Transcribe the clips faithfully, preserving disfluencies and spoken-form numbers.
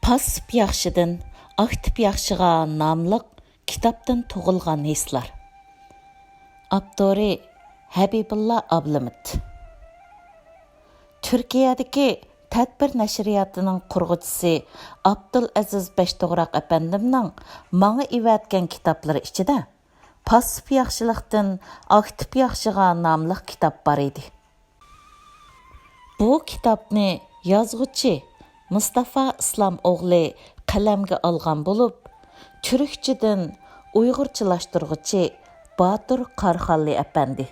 پاسسىپ ياخشىدىن ئاكتىپ ياخشىغا ناملىق كىتابتىن تۇغۇلغان ھېسلار. ئاپتورى ھەبىبۇللا ئابلىمىت. تۈركىيەدىكى تەدبىر نەشرىياتىنىڭ قۇرغۇچىسى ئابدۇلئەزىز بەشتوغراق ئەپەندىمنىڭ ماڭا ئېۋەتكەن كىتابلىرى ئىچىدە پاسسىپ ياخشىلىقتىن ئاكتىپ ياخشىغا ناملىق كىتاب بار ئىدى. بۇ كىتابنى يازغۇچى مۇستافا ئىسلام ئوغلى قەلەمگە ئالغان بولۇپ، تۈركچىدىن ئۇيغۇرچىلاشتۇرغۇچى باتۇر قاراخانلى ئەپەندى.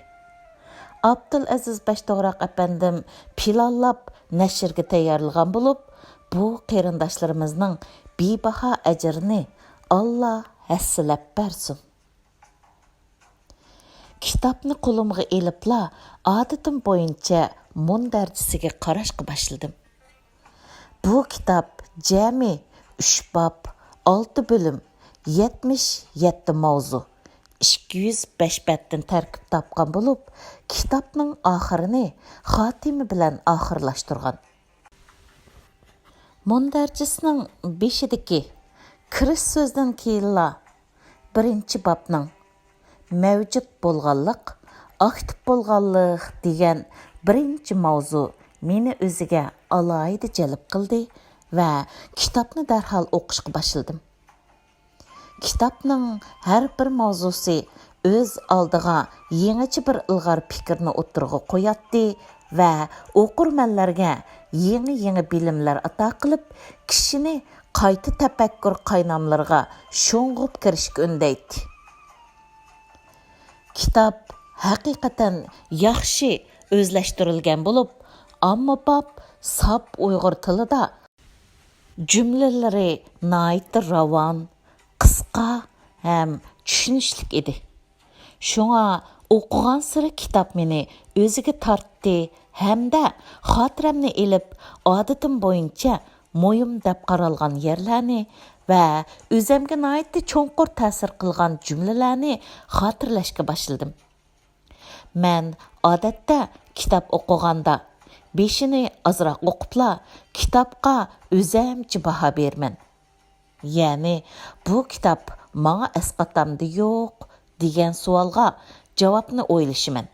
ئابدۇلئەزىز بەشتوغراق ئەپەندىم پىلانلاپ نەشرگە تەييارلىغان بولۇپ، بۇ قېرىنداشلىرىمىزنىڭ بىباھا ئەجرىنى ئاللا ھەسسىلەپ بەرسۇن. كىتابنى قولۇمغا ئېلىپلا، ئادىتىم بويىچە مۇندەرىجىسىگە قاراشقا باشلىدىم. بۇ كىتاب جەمئىي ئۈچ باب، ئالتە بۆلۈم، يەتمىش يەتتە ماۋزۇ، ئىككى يۈز بەش بەتتىن تەركىب تاپقان بولۇپ، كىتابنىڭ ئاخىرىنى خاتىمە بىلەن ئاخىرلاشتۇرغان. مۇندەرىجىسىنىڭ بېشىدىكى كىرىش سۆزىدىن كېيىنلا بىرىنچى بابنىڭ مەۋجۇت بولغانلىق، ئاكتىپ بولغانلىق دېگەن بىرىنچى ماۋزۇ مېنى ئۆزىگە ئالاھىدە جەلپ قىلدى ۋە كىتابنى دەرھال ئوقۇشقا باشلىدىم. كىتابنىڭ ھەر بىر ماۋزۇسى ئۆز ئالدىغا يېڭىچە بىر ئىلغار پىكىرنى ئوتتۇرىغا قوياتتى ۋە ئوقۇرمەنلەرگە يېڭى-يېڭى بىلىملەر ئاتا قىلىپ، كىشىنى قايتا تەپەككۇر قايناملىرىغا شۇڭغۇپ كىرىشكە ئۈندەيتتى. كىتاب ھەقىقەتەن ياخشى ئۆزلەشتۈرۈلگەن بولۇپ، ئاممىباب، ساپ ئۇيغۇر تىلىدا جۈملىلىرى ناھايىتى راۋان، قىسقا ھەم چۈشىنىشلىك ئىدى. شۇڭا ئوقۇغانسېرى كىتاب مېنى ئۆزىگە تارتتى ھەمدە خاتىرەمنى ئېلىپ، ئادىتىم بويىچە مۇھىم دەپ قارالغان يەرلەرنى ۋە ئۆزەمگە ناھايىتى چوڭقۇر تەسىر قىلغان جۈملىلەرنى خاتىرىلەشكە باشلىدىم. مەن ئادەتتە كىتاب ئوقۇغاندا بېشىنى ئازراق ئوقۇپلا كىتابقا ئۆزەمچە باھا بېرىمەن. يەنى، بۇ كىتاب ماڭا ئەسقاتامدۇ يوق دېگەن سوئالغا جاۋابنى ئويلىشىمەن.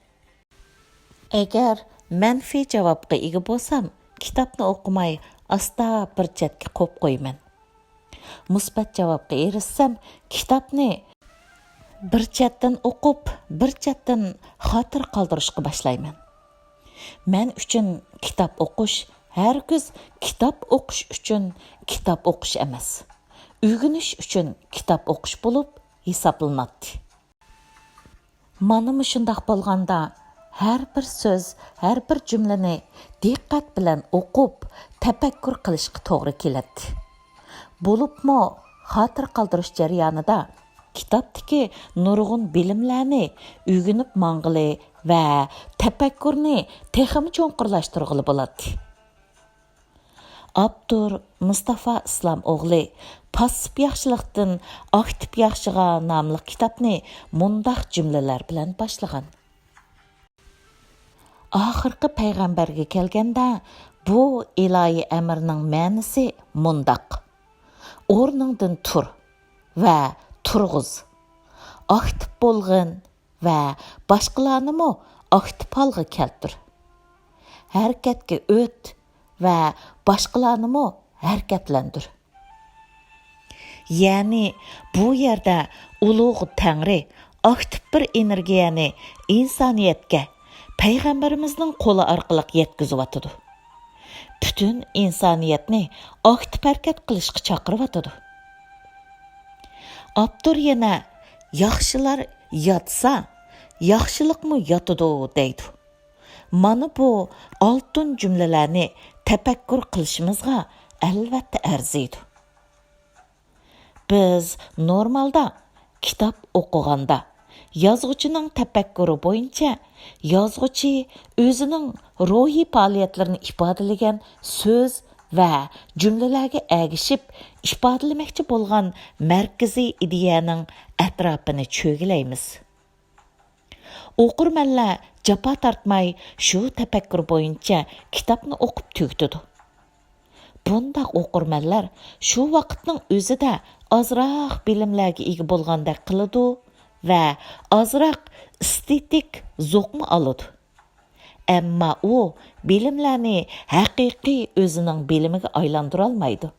ئەگەر مەنپىي جاۋابقا ئىگە بولسام، كىتابنى ئوقۇماي ئاستا بىر چەتكە قويۇپ قويىمەن. مۇسبەت جاۋابقا ئېرىشسەم، كىتابنى بىر چەتتىن ئوقۇپ، بىر چەتتىن خاتىرە قالدۇرۇشقا باشلايمەن. مەن ئۈچۈن كىتاب ئوقۇش ھەرگىز كىتاب ئوقۇش ئۈچۈن كىتاب ئوقۇش ئەمەس، ئۆگىنىش ئۈچۈن كىتاب ئوقۇش بولۇپ ھېسابلىناتتى. مانا مۇشۇنداق بولغاندا، ھەر بىر سۆز، ھەر بىر جۈملىنى دىققەت بىلەن ئوقۇپ، تەپەككۇر قىلىشقا توغرا كېلەتتى. بولۇپمۇ خاتىرە قالدۇرۇش جەريانىدا كىتابتىكى نۇرغۇن بىلىملەرنى ئۆگىنىپ ماڭغىلى ۋە تەپەككۇرنى تېخىمۇ چوڭقۇرلاشتۇرغىلى بولاتتى. ئاپتور مۇستافا ئىسلام ئوغلى پاسسىپ ياخشىلىقتىن ئاكتىپ ياخشىغا ناملىق كىتابنى مۇنداق جۈملىلەر بىلەن باشلىغان. ئاخىرقى پەيغەمبەرگە كەلگەندە، بۇ ئىلاھىي ئەمىرنىڭ مەنىسى مۇنداق: ئورنۇڭدىن تۇر ۋە تۇرغۇز. ئاكتىپ بولغىن ۋە باشقىلارنىمۇ ئاكتىپ ھالغا كەلتۈر. ھەرىكەتكە ئۆت ۋە باشقىلارنىمۇ ھەرىكەتلەندۈر. يەنى بۇ يەردە ئۇلۇغ تەڭرى ئاكتىپ بىر ئېنېرگىيەنى ئىنسانىيەتكە پەيغەمبىرىمىزنىڭ قولى ئارقىلىق يەتكۈزۈۋاتىدۇ. پۈتۈن ئىنسانىيەتنى ئاكتىپ ھەرىكەت قىلىشقا چاقىرىۋاتىدۇ. ئاپتور يەنە، «ياخشىلار ياتسا، ياخشىلىقمۇ ياتىدۇ» دەيدۇ. مانا بۇ ئالتۇن جۈملىلەرنى تەپەككۇر قىلىشىمىزغا ئەلۋەتتە ئەرزىيدۇ. بىز نورمالدا كىتاب ئوقۇغاندا، يازغۇچىنىڭ تەپەككۇرى بويىچە يازغۇچى ئۆزىنىڭ روھىي پائالىيەتلىرىنى ئىپادىلىگەن سۆز ۋە جۈملىلەرگە ئەگىشىپ ئىپادىلىمەكچى بولغان مەركىزىي ئىدىيەنىڭ ئەتراپىنى چۆگىلەيمىز. ئوقۇرمەنلەر جاپا تارتماي شۇ تەپەككۇر بويىچە كىتابنى ئوقۇپ تۈگىتىدۇ. بۇنداق ئوقۇرمەنلەر شۇ ۋاقىتنىڭ ئۆزىدە ئازراق بىلىملەرگە ئىگە بولغاندەك قىلىدۇ ۋە ئازراق ئېستېتىك زوقمۇ ئالىدۇ. ئەمما ئۇ بىلىملەرنى ھەقىقىي ئۆزىنىڭ بىلىمىگە ئايلاندۇرالمايدۇ.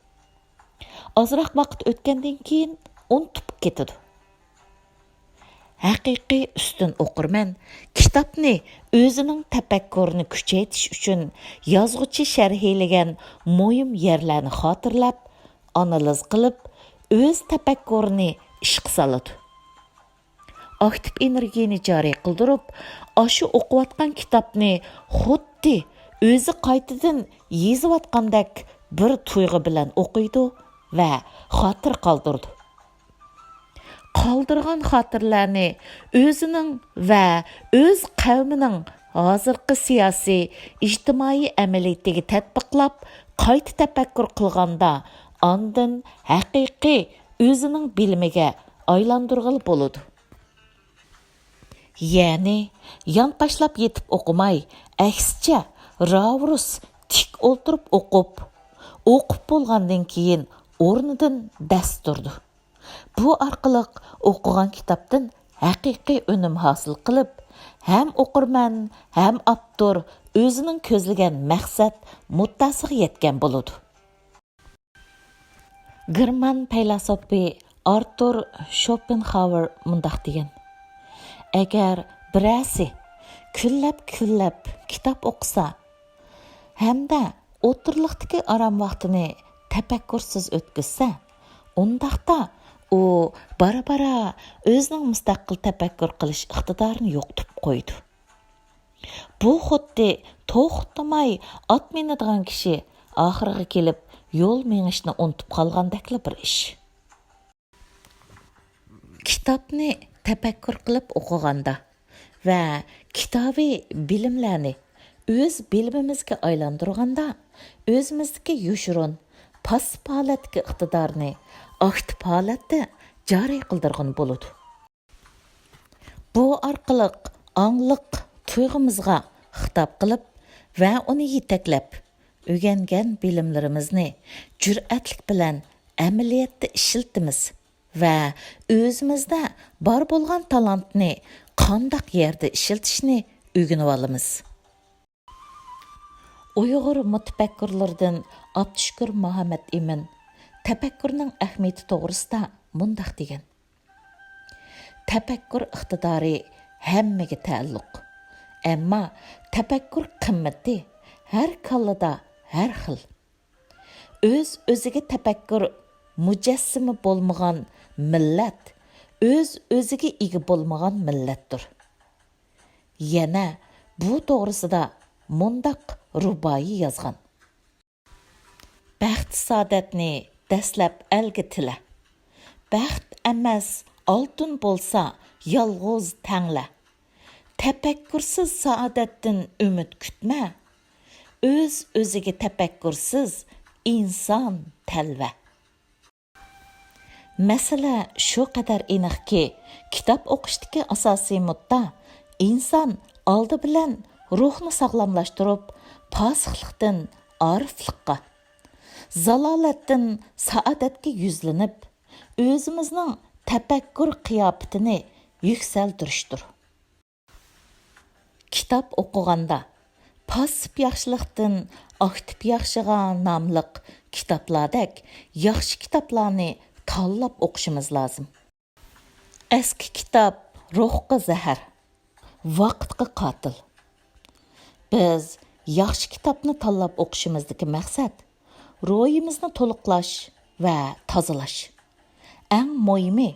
ئازراق ۋاقىت ئۆتكەندىن كېيىن ئۇنتۇپ كېتىدۇ. ھەقىقىي ئۈستۈن ئوقۇرمەن كىتابنى ئۆزىنىڭ تەپەككۇرىنى كۈچەيتىش ئۈچۈن يازغۇچى شەرھلىگەن مۇھىم يەرلەرنى خاتىرىلەپ، ئانالىز قىلىپ، ئۆز تەپەككۇرىنى ئىشقا سالىدۇ. ئاكتىپ ئېنېرگىيەنى جارى قىلدۇرۇپ، ئاشۇ ئوقۇۋاتقان كىتابنى خۇددى ئۆزى قايتىدىن يېزىۋاتقاندەك بىر تۇيغۇ بىلەن ئوقۇيدۇ ۋە خاتىرە قالدۇرىدۇ. قالدۇرغان خاتىرىلەرنى ئۆزىنىڭ ۋە ئۆز قەۋمىنىڭ ھازىرقى سىياسىي، ئىجتىمائىي ئەمەلىيىتىگە تەتبىقلاپ، قايتا تەپەككۇر قىلغاندا، ئاندىن ھەقىقىي ئۆزىنىڭ بىلىمىگە ئايلاندۇرغىلى بولىدۇ. يەنى، يانپاشلاپ يېتىپ ئوقۇماي، ئەكسىچە، راۋۇرۇس تىك ئولتۇرۇپ ئوقۇپ، ئوقۇپ بولغاندىن كېيىن ئورنىدىن دەس تۇرىدۇ. بۇ ئارقىلىق ئوقۇغان كىتابتىن ھەقىقىي ئۈنۈم ھاسىل قىلىپ، ھەم ئوقۇرمەن، ھەم ئاپتور ئۆزىنىڭ كۆزلىگەن مەقسەت مۇددىئاسىغا يەتكەن بولىدۇ. گېرمان پەيلاسوپى ئارتۇر شوپېنخاۋېر مۇنداق دېگەن: «ئەگەر بىرەرسى كۈنلەپ-كۈنلەپ كىتاب ئوقۇسا ھەمدە ئوتتۇرىلىقتىكى ئارام ۋاقتىنى تەپەككۇرسىز ئۆتكۈزسە، ئۇنداقتا ئۇ بارا-بارا ئۆزىنىڭ مۇستەقىل تەپەككۇر قىلىش ئىقتىدارىنى يوقىتىپ قويىدۇ.» بۇ خۇددى توختىماي ئات مىنىدىغان كىشى ئاخىرىغا كېلىپ يول مېڭىشنى ئۇنتۇپ قالغاندەكلا بىر ئىش. كىتابنى تەپەككۇر قىلىپ ئوقۇغاندا ۋە كىتابىي بىلىملەرنى ئۆز بىلىمىمىزگە ئايلاندۇرغاندا، ئۆزىمىزدىكى يوشۇرۇن، پاسسىپ ھالەتتىكى ئىقتىدارنى ئاكتىپ ھالەتتە جارى قىلدۇرغىلى بولىدۇ. بۇ ئارقىلىق ئاڭلىق تۇيغۇمىزغا خىتاب قىلىپ ۋە ئۇنى يېتەكلەپ، ئۆگەنگەن بىلىملىرىمىزنى جۈرئەتلىك بىلەن ئەمەلىيەتتە ئىشلىتىمىز ۋە ئۆزىمىزدە بار بولغان تالانتنى قانداق يەردە ئىشلىتىشنى ئۆگىنىۋالىمىز. ئۇيغۇر مۇتەپەككۇرلىرىدىن ئابدۇشۈكۈر مۇھەممەتئىمىن تەپەككۇرنىڭ ئەھمىيىتى توغرىسىدا مۇنداق دېگەن: «تەپەككۇر ئىقتىدارى ھەممىگە تەئەللۇق. ئەمما تەپەككۇر قىممىتى ھەر كاللىدا ھەر خىل. ئۆز-ئۆزىگە تەپەككۇر مۇجەسسىمە بولمىغان مىللەت ئۆز-ئۆزىگە ئىگە بولمىغان مىللەتتۇر.» يەنە بۇ توغرىسىدا مۇنداق رۇبائىي يازغان: «بەخت-سائادەتنى دەسلەپ ئەلگە تىلە. بەخت ئەمەس ئالتۇن بولسا يالغۇز تەڭلە. تەپەككۇرسىز سائادەتتىن ئۈمىد كۈتمە. ئۆز-ئۆزىگە تەپەككۇرسىز ئىنسان تەلۋە.» مەسىلە شۇ قەدەر ئېنىقكى، كىتاب ئوقۇشتىكى ئاساسىي مۇددا ئىنسان ئالدى بىلەن روھنى ساغلاملاشتۇرۇپ، پاسىقلىقتىن ئارىفلىققا، زالالەتتىن سائادەتكە يۈزلىنىپ، ئۆزىمىزنىڭ تەپەككۇر قىياپىتىنى يۈكسەلدۈرۈشتۇر. كىتاب ئوقۇغاندا، پاسسىپ ياخشىلىقتىن ئاكتىپ ياخشىغا ناملىق كىتابلاردەك ياخشى كىتابلارنى تاللاپ ئوقۇشىمىز لازىم. ئەسكى كىتاب روھقا زەھەر، ۋاقىتقا قاتىل. بىز ياخشى كىتابنى تاللاپ ئوقۇشىمىزدىكى مەقسەت روھىمىزنى تولۇقلاش ۋە تازىلاش. ئەڭ مۇھىمى،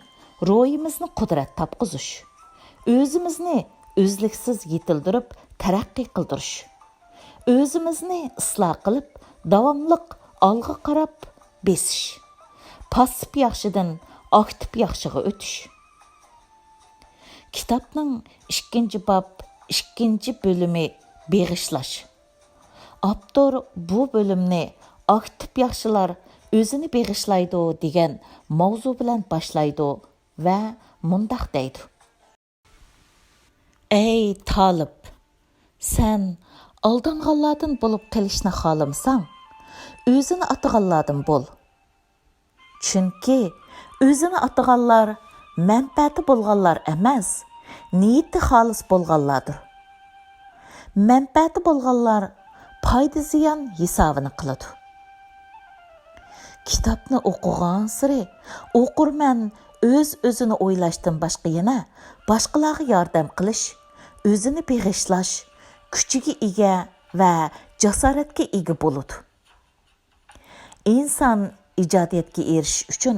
روھىمىزنى قۇدرەت تاپقۇزۇش. ئۆزىمىزنى ئۈزلۈكسىز يېتىلدۈرۈپ تەرەققىي قىلدۇرۇش. ئۆزىمىزنى ئىسلاھ قىلىپ، داۋاملىق ئالغا قاراپ بېسىش. پاسسىپ ياخشىدىن ئاكتىپ ياخشىغا ئۆتۈش. كىتابنىڭ ئىككىنچى باب، ئىككىنچى بۆلۈمى بېغىشلاش. ئاپتور بۇ بۆلۈمنى «ئاكتىپ ياخشىلار ئۆزىنى بېغىشلايدۇ» دېگەن ماۋزۇ بىلەن باشلايدۇ ۋە مۇنداق دەيدۇ: «ئەي تالىپ، سەن ئالدانغانلاردىن بولۇپ قېلىشنى خالىمىساڭ، ئۆزىنى ئاتىغانلاردىن بول. چۈنكى ئۆزىنى ئاتىغانلار مەنپەئەتى بولغانلار ئەمەس، نىيىتى خالىس بولغانلاردۇر. مەنپەئەتى بولغانلار پايدا-زىيان ھېسابىنى قىلىدۇ. كىتابنى ئوقۇغانسېرى ئوقۇرمەن ئۆز-ئۆزىنى ئويلاشتىن باشقا يەنە باشقىلارغا ياردەم قىلىش، ئۆزىنى بېغىشلاش كۈچىگە ئىگە ۋە جاسارەتكە ئىگە بولىدۇ. ئىنسان ئىجادىيەتكە ئېرىشىش ئۈچۈن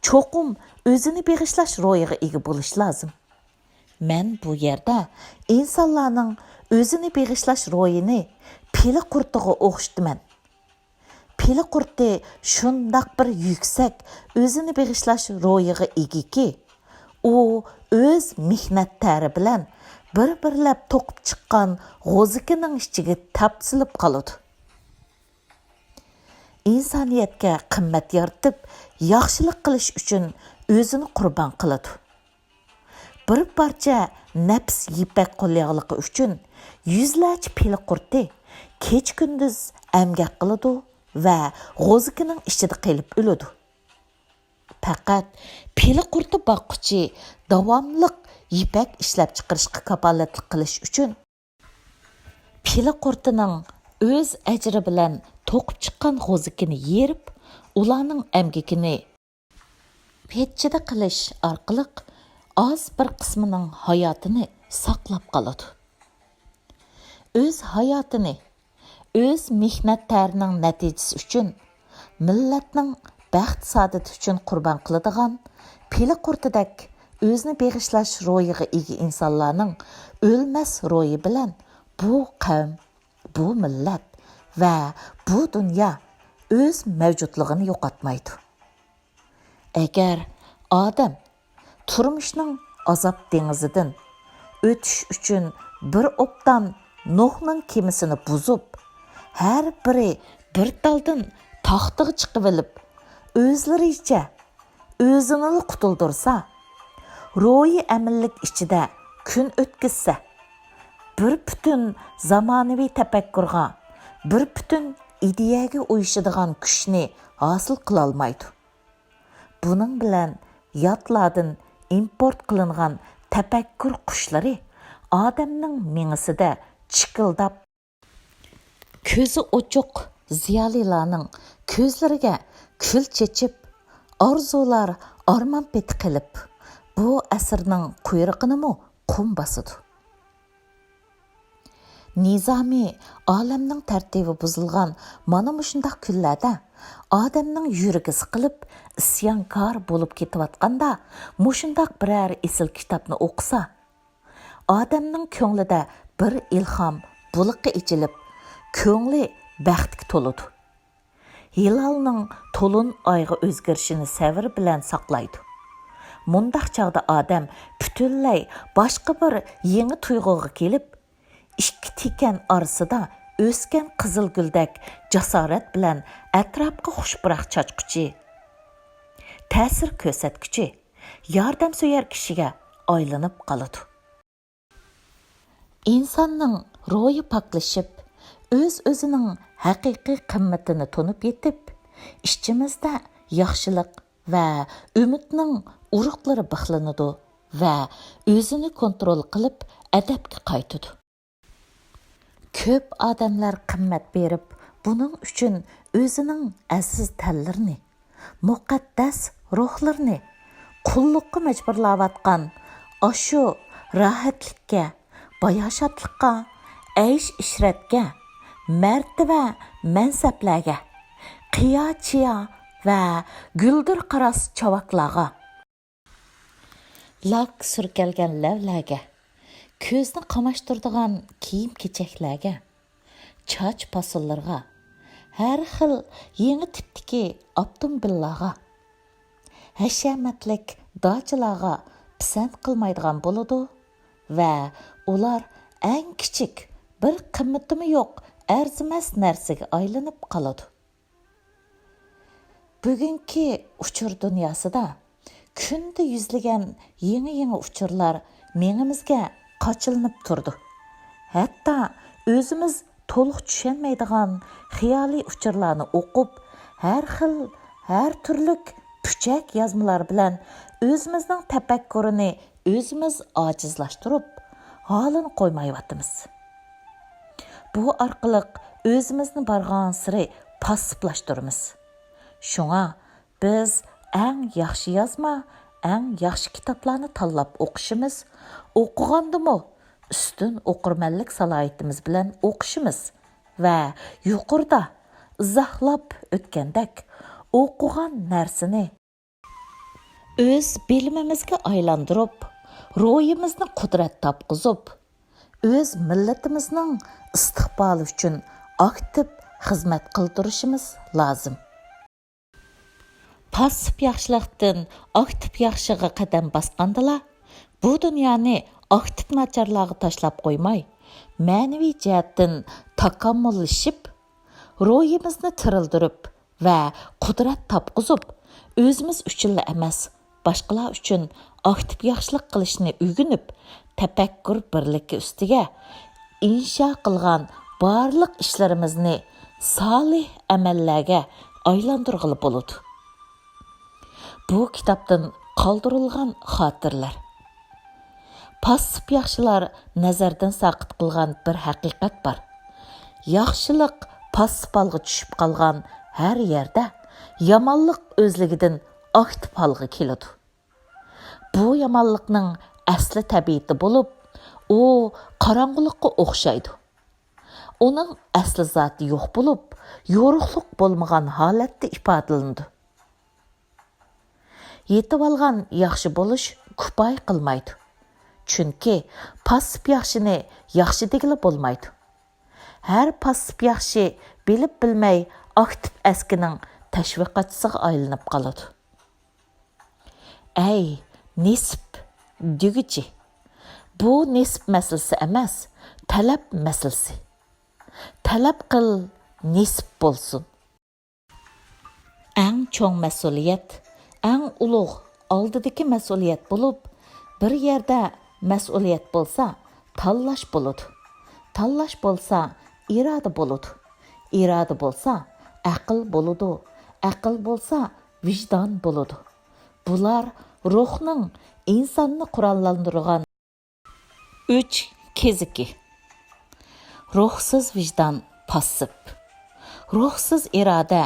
چوقۇم ئۆزىنى بېغىشلاش روھىغا ئىگە بولۇشى لازىم. مەن بۇ يەردە ئىنسانلارنىڭ ئۆزىنى بېغىشلاش روھىنى پىلە قۇرتىغا ئوخشىتىمەن. پىلە قۇرتى شۇنداق بىر يۈكسەك ئۆزىنى بېغىشلاش روھىغا ئىگىكى، ئۇ ئۆز مېھنەت تەرى بىلەن بىر-بىرلەپ توقۇپ چىققان غوزىكىنىڭ ئىچىگە تاپسىلىپ قالىدۇ. ئىنسانىيەتكە قىممەت يارىتىپ، ياخشىلىق قىلىش ئۈچۈن ئۆزىنى قۇربان قىلىدۇ. بىر پارچە نەپىس يىپەك قولياغلىقى ئۈچۈن يۈزلەرچە پىلە قۇرتى كېچە-كۈندۈز ئەمگەك قىلىدۇ ۋە غوزىكىنىڭ ئىچىدە قېلىپ ئۆلىدۇ. پەقەت پىلە قۇرتى باققۇچى داۋاملىق يىپەك ئىشلەپچىقىرىشقا كاپالەتلىك قىلىش ئۈچۈن، پىلە قۇرتىنىڭ ئۆز ئەجرى بىلەن توقۇپ چىققان غوزىكىنى يېرىپ، ئۇلارنىڭ ئەمگىكىنى پېتچىدە قىلىش ئارقىلىق ئاز بىر قىسمىنىڭ ھاياتىنى ساقلاپ قالىدۇ. ئۆز ھاياتىنى ئۆز مېھنەت تەرىنىڭ نەتىجىسى ئۈچۈن، مىللەتنىڭ بەخت-سائادىتى ئۈچۈن قۇربان قىلىدىغان پىلە قۇرتىدەك ئۆزىنى بېغىشلاش روھىغا ئىگە ئىنسانلارنىڭ ئۆلمەس روھى بىلەن بۇ قەۋم، بۇ مىللەت ۋە بۇ دۇنيا ئۆز مەۋجۇتلۇقىنى يوقاتمايدۇ. ئەگەر ئادەم تۇرمۇشنىڭ ئازاب دېڭىزىدىن ئۆتۈش ئۈچۈن بىر ئوبدان نۇھنىڭ كېمىسىنى بۇزۇپ، ھەر بىرى بىر تالدىن تاختىغا چىقىۋېلىپ، ئۆزلىرىچە ئۆزىنىلا قۇتۇلدۇرسا، روھىي ئەمىنلىك ئىچىدە كۈن ئۆتكۈزسە، بىر پۈتۈن زامانىۋى تەپەككۇرغا، بىر پۈتۈن ئىدىيەگە ئۇيۇشىدىغان كۈچنى ھاسىل قىلالمايدۇ. بۇنىڭ بىلەن ياتلاردىن ئىمپورت قىلىنغان تەپەككۇر قۇشلىرى ئادەمنىڭ مېڭىسىدە چىكىلداپ، كۆزى ئوچۇق زىيالىيلارنىڭ كۆزلىرىگە كۈل چېچىپ، ئارزۇلار ئارمان پېتى قىلىپ، بۇ ئەسىرنىڭ قۇيرۇقىنىمۇ قۇم باسىدۇ. نىزامى ئالەمنىڭ تەرتىپى بۇزۇلغان مانا مۇشۇنداق كۈنلەردە ئادەمنىڭ يۈرىكى سىقىلىپ، ئىسيانكار بولۇپ كېتىۋاتقاندا، مۇشۇنداق بىرەر ئېسىل كىتابنى ئوقۇسا، ئادەمنىڭ كۆڭلىدە بىر ئىلھام بۇلىقى ئېچىلىپ، كۆڭلى بەختكە تولىدۇ. ھىلالنىڭ تولۇن ئايغا ئۆزگىرىشىنى سەۋر بىلەن ساقلايدۇ. مۇنداق چاغدا ئادەم پۈتۈنلەي باشقا بىر يېڭى تۇيغۇغا كېلىپ، ئىككى تىكەن ئارىسىدا ئۆسكەن قىزىل گۈلدەك جاسارەت بىلەن ئەتراپقا خۇش پۇراق چاچقۇچى، تەسىر كۆرسەتكۈچى، ياردەمسۆيەر كىشىگە ئايلىنىپ قالىدۇ. ئىنساننىڭ روھى پاكلىشىپ، ئۆز-ئۆزىنىڭ ھەقىقىي قىممىتىنى تونۇپ يېتىپ، ئىچىمىزدە ياخشىلىق ۋە ئۈمىدنىڭ ئۇرۇقلىرى بىخلىنىدۇ ۋە ئۆزىنى كونترول قىلىپ، ئەدەپكە قايتىدۇ. كۆپ ئادەملەر قىممەت بېرىپ، بۇنىڭ ئۈچۈن ئۆزىنىڭ ئەزىز تەنلىرىنى، مۇقەددەس روھلىرىنى قۇللۇققا مەجبۇرلاۋاتقان ئاشۇ راھەتلىككە، باياشاتلىققا، ئەيش-ئىشرەتكە، مەرتىۋە-مەنسەپلەرگە، قىيا-چىيا ۋە گۈلدۈر قاراس چاۋاكلارغا، لاك سۈركەلگەن لەۋلەرگە، كۆزنى قاماشتۇرىدىغان كىيىم-كېچەكلەرگە، چاچ پاسونلىرىغا، ھەر خىل يېڭى تىپتىكى ئاپتوموبىللارغا، ھەشەمەتلىك داچىلارغا پىسەنت قىلمايدىغان بولىدۇ ۋە ئۇلار ئەڭ كىچىك، بىر قىممىتىمۇ يوق، ئەرزىمەس نەرسىگە ئايلىنىپ قالىدۇ. بۈگۈنكى ئۇچۇر دۇنياسىدا كۈندە يۈزلىگەن يېڭى-يېڭى ئۇچۇرلار مېڭىمىزگە قاچىلىنىپ تۇرىدۇ. ھەتتا ئۆزىمىز تولۇق چۈشەنمەيدىغان خىيالىي ئۇچۇرلارنى ئوقۇپ، ھەر خىل، ھەر تۈرلۈك پۈچەك يازمىلار بىلەن ئۆزىمىزنىڭ تەپەككۇرىنى ئۆزىمىز ئاجىزلاشتۇرۇپ، ھالىنى قويمايۋاتىمىز. بۇ ئارقىلىق ئۆزىمىزنى بارغانسېرى پاسسىپلاشتۇرىمىز. شۇڭا بىز ئەڭ ياخشى يازما، ئەڭ ياخشى كىتابلارنى تاللاپ ئوقۇشىمىز، ئوقۇغاندىمۇ ئۈستۈن ئوقۇرمەنلىك سالاھىيىتىمىز بىلەن ئوقۇشىمىز ۋە يۇقىرىدا ئىزاھلاپ ئۆتكەندەك، ئوقۇغان نەرسىنى ئۆز بىلىمىمىزگە ئايلاندۇرۇپ، روھىمىزنى قۇدرەت تاپقۇزۇپ، ئۆز مىللىتىمىزنىڭ ئىستىقبالى ئۈچۈن ئاكتىپ خىزمەت قىلدۇرۇشىمىز لازىم. پاسسىپ ياخشىلىقتىن ئاكتىپ ياخشىغا قەدەم باسقاندىلا، بۇ دۇنيانى ئاكتىپ ناچارلارغا تاشلاپ قويماي، مەنىۋى جەھەتتىن تاكامۇللىشىپ، روھىمىزنى تىرىلدۈرۈپ ۋە قۇدرەت تاپقۇزۇپ، ئۆزىمىز ئۈچۈنلا ئەمەس، باشقىلار ئۈچۈن ئاكتىپ ياخشىلىق قىلىشنى ئۆگىنىپ، تەپەككۇر بىرلىكى ئۈستىگە ئىنشا قىلغان بارلىق ئىشلىرىمىزنى سالىھ ئەمەللەرگە ئايلاندۇرغىلى بولىدۇ. بۇ كىتابتىن قالدۇرۇلغان خاتىرىلەر. پاسسىپ ياخشىلار نەزەردىن ساقىت قىلغان بىر ھەقىقەت بار. ياخشىلىق پاسسىپ ھالغا چۈشۈپ قالغان ھەر يەردە يامانلىق ئۆزلۈكىدىن ئاكتىپ ھالغا كېلىدۇ. بۇ يامانلىقنىڭ ئەسلى تەبىئىتى بولۇپ، ئۇ قاراڭغۇلۇققا ئوخشايدۇ. ئۇنىڭ ئەسلى زاتى يوق بولۇپ، يورۇقلۇق بولمىغان ھالەتتە ئىپادىلىنىدۇ. يېتىۋالغان ياخشى بولۇش كۇپايە قىلمايدۇ. چۈنكى پاسسىپ ياخشىنى ياخشى دېگىلى بولمايدۇ. ھەر پاسسىپ ياخشى بىلىپ بىلمەي ئاكتىپ ئەسكىنىڭ تەشۋىقاتچىسىغا ئايلىنىپ قالىدۇ. ئەي، نېسىپ، دېگۈچى! بۇ نېسىپ مەسىلىسى ئەمەس، تەلەپ مەسىلىسى. تەلەپ قىل، نېسىپ بولسۇن. ئەڭ چوڭ مەسئۇلىيەت، ئەڭ ئۇلۇغ ئالدىدىكى مەسئۇلىيەت بولۇپ، بىر يەردە مەسئۇلىيەت بولسا، تاللاش بولىدۇ. تاللاش بولسا، ئىرادە بولىدۇ. ئىرادە بولسا، ئەقىل بولىدۇ. ئەقىل بولسا، ۋىجدان بولىدۇ. بۇلار روھنىڭ ئىنساننى قوراللاندۇرغان ئۈچ كېزىكى. روھسىز ۋىجدان پاسسىپ. روھسىز ئىرادە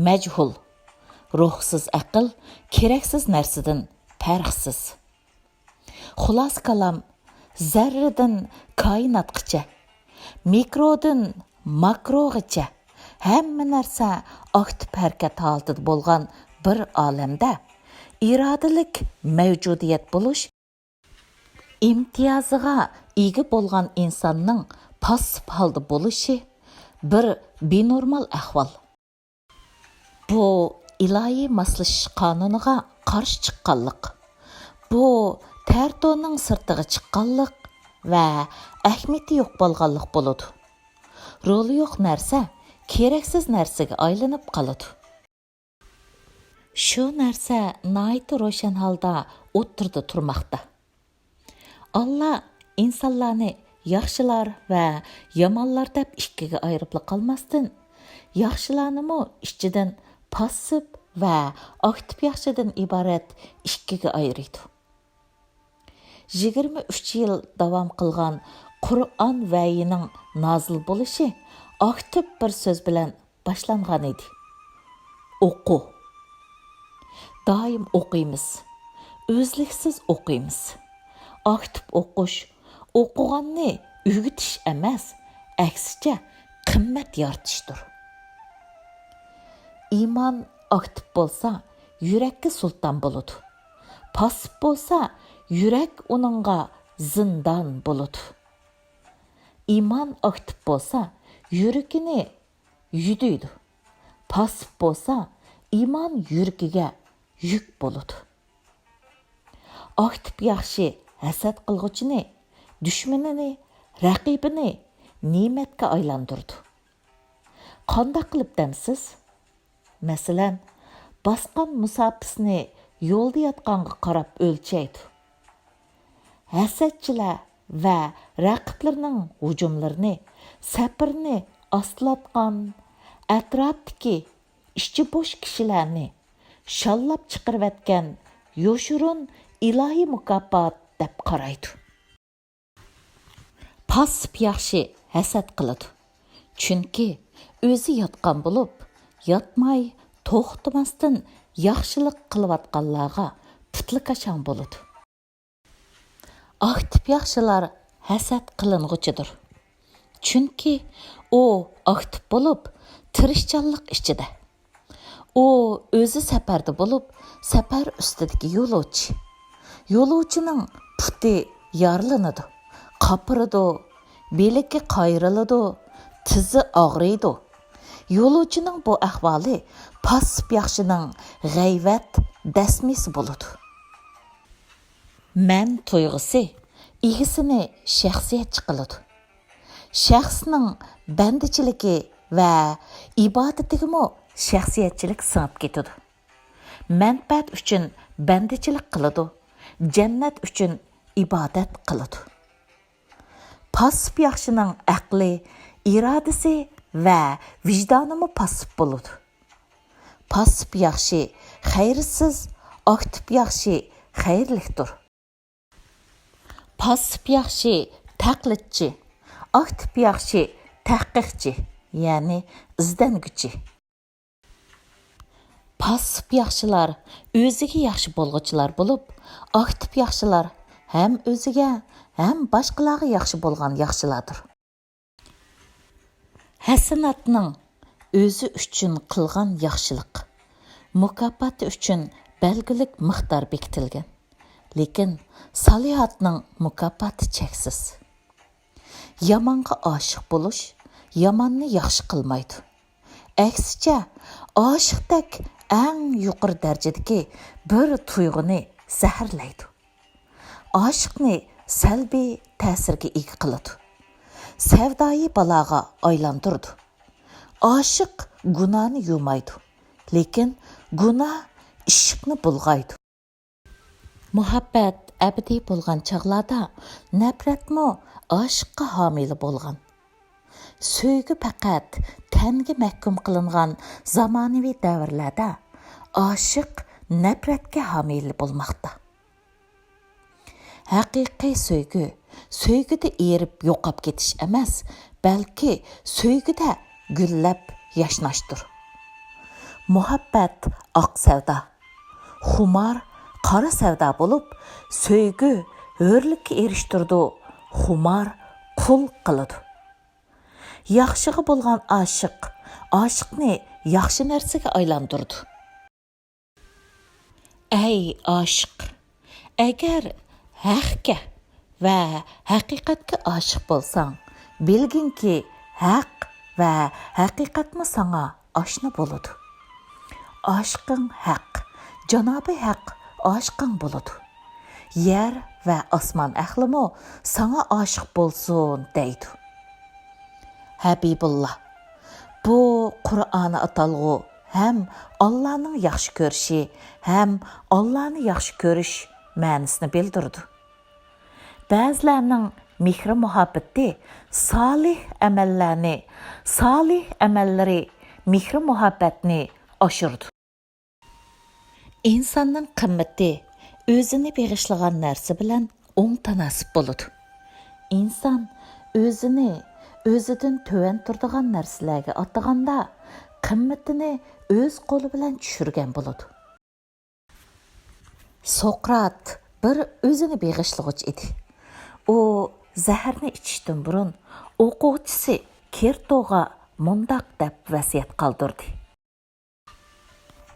مەجھۇل. روھسىز ئەقىل كېرەكسىز نەرسىدىن پەرقسىز. خۇلاسە كالام، زەررىدىن كائىناتقىچە، مىكرودىن ماكروغىچە ھەممە نەرسە ئاكتىپ ھەرىكەت ھالىتىدە بولغان بىر ئالەمدە ئىرادىلىك مەۋجۇدىيەت بولۇش ئىمتىيازىغا ئىگە بولغان ئىنساننىڭ پاسسىپ ھالدا بولۇشى بىر بىنورمال ئەھۋال. بۇ ئىلاھىي ماسلىشىش قانۇنىغا قارشى چىققانلىق، بۇ تەرتونىڭ سىرتىغا چىققانلىق ۋە ئەھمىيىتى يوق بولغانلىق بولىدۇ. رولى يوق نەرسە كېرەكسىز نەرسىگە ئايلىنىپ قالىدۇ. شۇ نەرسە ناھايىتى روشەن ھالدا ئوتتۇرىدا تۇرماقتا. ئاللا ئىنسانلارنى ياخشىلار ۋە يامانلار دەپ ئىككىگە ئايرىپلا قالماستىن، ياخشىلارنىمۇ ئىچىدىن پاسسىپ ۋە ئاكتىپ ياخشىدىن ئىبارەت ئىككىگە ئايرىيدۇ. يىگىرمە ئۈچ يىل داۋام قىلغان قۇرئان ۋەھىينىڭ نازىل بولۇشى ئاكتىپ بىر سۆز بىلەن باشلانغان ئىدى. ئوقۇ. دائىم ئوقۇيمىز. ئۈزلۈكسىز ئوقۇيمىز. ئاكتىپ ئوقۇش، ئوقۇغاننى ئۆگىتىش ئەمەس، ئەكسىچە، قىممەت يارىتىشتۇر. ئىمان ئاكتىپ بولسا، يۈرەككە سۇلتان بولىدۇ. پاسسىپ بولسا، يۈرەك ئۇنىڭغا زىندان بولىدۇ. ئىمان ئاكتىپ بولسا، يۈرىكىنى يۈدۈيدۇ. پاسسىپ بولسا، ئىمان يۈرىكىگە يۈك بولىدۇ. ئاكتىپ ياخشى ھەسەت قىلغۇچىنى، دۈشمىنىنى، رەقىبىنى نېمەتكە ئايلاندۇرىدۇ. قانداق قىلىپ دەمسىز؟ مەسىلەن، باسقان مۇساپىسىنى يولدا ياتقانغا قاراپ ئۆلچەيدۇ. ھەسەتچىلەر ۋە رەقىبلىرىنىڭ ھۇجۇملىرىنى سەپىرىنى ئاستىلاتقان، ئەتراپتىكى ئىچى بوش كىشىلەرنى شاللاپ چىقىرىۋەتكەن يوشۇرۇن ئىلاھىي مۇكاپات دەپ قارايدۇ. پاسسىپ ياخشى ھەسەت قىلىدۇ. چۈنكى ئۆزى ياتقان بولۇپ، ياتماي، توختىماستىن ياخشىلىق قىلىۋاتقانلارغا پۇتلىكاشاڭ بولىدۇ. ئاكتىپ ياخشىلار ھەسەت قىلىنغۇچىدۇر. چۈنكى ئۇ ئاكتىپ بولۇپ، تىرىشچانلىق ئىچىدە. ئۇ ئۆزى سەپەردە بولۇپ، سەپەر ئۈستىدىكى يولۇچى. يولۇچىنىڭ پۇتى يارىلىنىدۇ، قاپىرىدۇ، بىلىكى قايرىلىدۇ، تىزى ئاغرىيدۇ. يولۇچىنىڭ بۇ ئەھۋالى پاسسىپ ياخشىنىڭ غەيۋەت دەسمىسى بولىدۇ. مەن تۇيغۇسى ئىگىسىنى شەخسىيەتچى قىلىدۇ. شەخسنىڭ بەندىچىلىكى ۋە ئىبادىتىگىمۇ شەخسىيەتچىلىك سىڭىپ كېتىدۇ. مەنپەئەت ئۈچۈن بەندىچىلىك قىلىدۇ، جەننەت ئۈچۈن ئىبادەت قىلىدۇ. پاسسىپ ياخشىنىڭ ئەقلى، ئىرادىسى ۋە ۋىجدانىمۇ پاسسىپ بولىدۇ. پاسسىپ ياخشى خەيرسىز، ئاكتىپ ياخشى خەيرلىكتۇر. پاسسىپ ياخشى تەقلىدچى، ئاكتىپ ياخشى تەھقىقچى، يەنى ئىزدەنگۈچى. پاسسىپ ياخشىلار ئۆزىگە ياخشى بولغۇچىلار بولۇپ، ئاكتىپ ياخشىلار ھەم ئۆزىگە، ھەم باشقىلارغا ياخشى بولغان ياخشىلاردۇر. ھەسەناتنىڭ ئۆزى ئۈچۈن قىلغان ياخشىلىق مۇكاپاتى ئۈچۈن بەلگىلىك مىقدار بېكىتىلگەن، لېكىن سالىھاتنىڭ مۇكاپاتى چەكسىز. يامانغا ئاشىق بولۇش ياماننى ياخشى قىلمايدۇ. ئەكسىچە، ئاشىقتەك ئەڭ يۇقىرى دەرىجىدىكى بىر تۇيغۇنى زەھەرلەيدۇ. ئاشىقنى سەلبىي تەسىرگە ئىگە قىلىدۇ. سەۋدايى بالاغا ئايلاندۇرىدۇ. ئاشىق گۇناھنى يۇمايدۇ، لېكىن گۇناھ ئىششىقنى بۇلغايدۇ. مۇھەببەت ئەبەدىي بولغان چاغلاردا نەپرەتمۇ ئاشىققا ھامىلە بولغان. سۆيگۈ پەقەت تەنگە مەھكۇم قىلىنغان زامانىۋى دەۋرلەردە ئاشىق نەپرەتكە ھامىلە بولماقتا. ھەقىقىي سۆيگۈ، سۆيگۈدە ئېرىپ يوقاپ كېتىش ئەمەس، بەلكى سۆيگۈدە گۈللەپ ياشناشتۇر. مۇھەببەت ئاق سەۋدا، خۇمار قارا سەۋدا بولۇپ، سۆيگۈ ھۆرلۈككە ئېرىشتۈرىدۇ، خۇمار قۇل قىلىدۇ. ياخشىغا بولغان ئاشىق ئاشىقنى ياخشى نەرسىگە ئايلاندۇرىدۇ. ئەي ئاشىق! ئەگەر ھەققە ۋە ھەقىقەتكە ئاشىق بولساڭ، بىلگىنكى، ھەق ۋە ھەقىقەتمۇ ساڭا ئاشنا بولىدۇ. ئاشىقىڭ ھەق، جانابى ھەق ئاشىقىڭ بولىدۇ. يەر ۋە ئاسمان ئەھلىمۇ ساڭا ئاشىق بولسۇن دەيدۇ. ھەبىبۇللا، بۇ قۇرئانى ئاتالغۇ ھەم ئاللانىڭ ياخشى كۆرۈشى، ھەم ئاللانى ياخشى كۆرۈش مەنىسىنى بىلدۈرىدۇ. بەزىلەرنىڭ مېھرى-مۇھەببىتى سالىھ ئەمەللەرنى، سالىھ ئەمەللىرى مېھرى-مۇھەببەتنى ئاشۇرىدۇ. ئىنساننىڭ قىممىتى ئۆزىنى بېغىشلىغان نەرسە بىلەن ئوڭ تاناسىپ بولىدۇ. ئىنسان ئۆزىنى ئۆزىدىن تۆۋەن تۇرىدىغان نەرسىلەرگە ئاتىغاندا، قىممىتىنى ئۆز قولى بىلەن چۈشۈرگەن بولىدۇ. سوقرات بىر ئۆزىنى بېغىشلىغۇچى ئىدى. ئۇ زەھەرنى ئىچىشتىن بۇرۇن ئوقۇغۇچىسى كىرتوغا مۇنداق دەپ ۋەسىيەت قالدۇردى: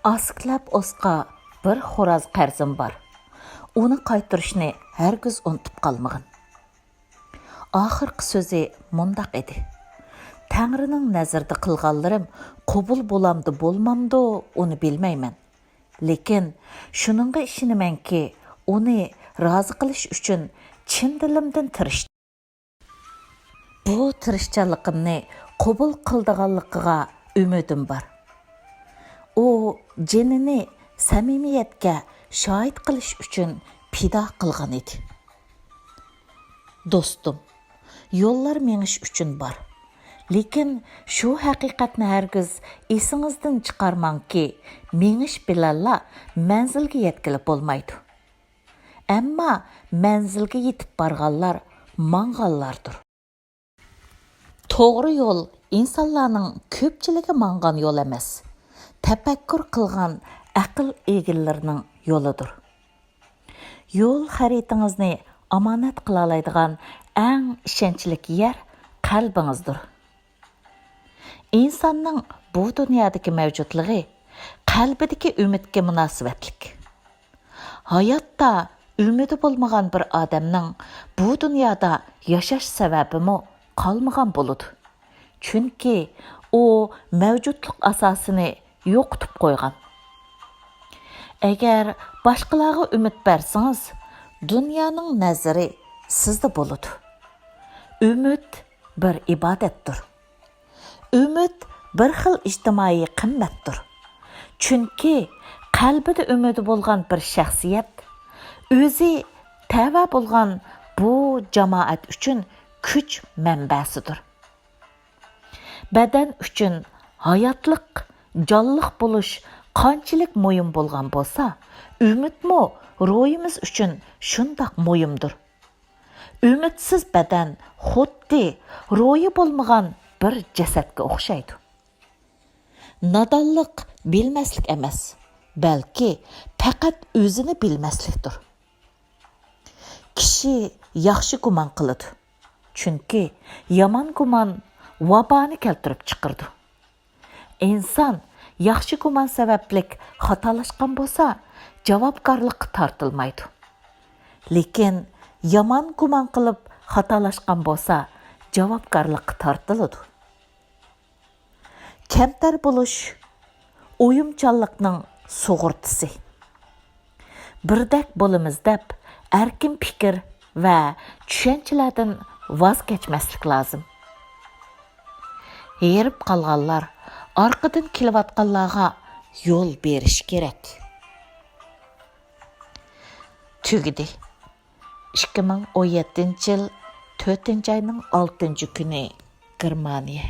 ئاسكلەپئوسقا بىر خوراز قەرزىم بار. ئۇنى قايتۇرۇشنى ھەرگىز ئۇنتۇپ قالمىغىن. ئاخىرقى سۆزى مۇنداق ئىدى: تەڭرىنىڭ نەزىرىدە قىلغانلىرىم قوبۇل بولامدۇ بولمامدۇ، ئۇنى بىلمەيمەن. لېكىن شۇنىڭغا ئىشىنىمەنكى، ئۇنى رازى قىلىش ئۈچۈن چىن دىلىمدىن تىرىشتىم. بۇ تىرىشچانلىقىمنى قوبۇل قىلىدىغانلىقىغا ئۈمىدىم بار. ئۇ جېنىنى سەمىمىيەتكە شاھىت قىلىش ئۈچۈن پىدا قىلغان ئىدى. دوستۇم، يوللار مېڭىش ئۈچۈن بار. لېكىن شۇ ھەقىقەتنى ھەرگىز ئېسىڭىزدىن چىقارماڭكى، مېڭىش بىلەنلا مەنزىلگە يەتكىلى بولمايدۇ. ئەمما مەنزىلگە يېتىپ بارغانلار ماڭغانلاردۇر. توغرا يول ئىنسانلارنىڭ كۆپچىلىكى ماڭغان يول ئەمەس، تەپەككۇر قىلغان ئەقىل ئىگىلىرىنىڭ يولىدۇر. يول خەرىتىڭىزنى ئامانەت قىلالايدىغان ئەڭ ئىشەنچلىك يەر قەلبىڭىزدۇر. ئىنساننىڭ بۇ دۇنيادىكى مەۋجۇتلۇقى قەلبىدىكى ئۈمىدكە مۇناسىۋەتلىك. ھاياتتا ئۈمىدى بولمىغان بىر ئادەمنىڭ بۇ دۇنيادا ياشاش سەۋەبىمۇ قالمىغان بولىدۇ. چۈنكى ئۇ مەۋجۇتلۇق ئاساسىنى يوقىتىپ قويغان. ئەگەر باشقىلارغا ئۈمىد بەرسىڭىز، دۇنيانىڭ نەزىرى سىزدە بولىدۇ. ئۈمىد بىر ئىبادەتتۇر. ئۈمىد بىر خىل ئىجتىمائىي قىممەتتۇر. چۈنكى قەلبىدە ئۈمىدى بولغان بىر شەخسىيەت ئۆزى تەۋە بولغان بۇ جامائەت ئۈچۈن كۈچ مەنبەسىدۇر. بەدەن ئۈچۈن ھاياتلىق، جانلىق بولۇش قانچىلىك مۇھىم بولغان بولسا، ئۈمىدمۇ روھىمىز ئۈچۈن شۇنداق مۇھىمدۇر. ئۈمىدسىز بەدەن خۇددى روھى بولمىغان بىر جەسەتكە ئوخشايدۇ. نادانلىق بىلمەسلىك ئەمەس، بەلكى پەقەت ئۆزىنى بىلمەسلىكتۇر. كىشى ياخشى گۇمان قىلىدۇ، چۈنكى يامان گۇمان ۋابانى كەلتۈرۈپ چىقىرىدۇ. ئىنسان ياخشى گۇمان سەۋەبلىك خاتالاشقان بولسا، جاۋابكارلىققا تارتىلمايدۇ. لېكىن يامان گۇمان قىلىپ خاتالاشقان بولسا، جاۋابكارلىققا تارتىلىدۇ. كەمتەر بولۇش ئويۇمچانلىقنىڭ سۇغۇرتىسى. بىردەك بولىمىز دەپ ئەركىن پىكىر ۋە چۈشەنچىلەردىن ۋاز كەچمەسلىك لازىم. ھېرىپ قالغانلار ئارقىدىن كېلىۋاتقانلارغا يول بېرىش كېرەك. تۈگىدى. ئىككى مىڭ ئون يەتتىنچى يىل تۆتىنچى ئاينىڭ ئالتىنچى كۈنى، گېرمانىيە.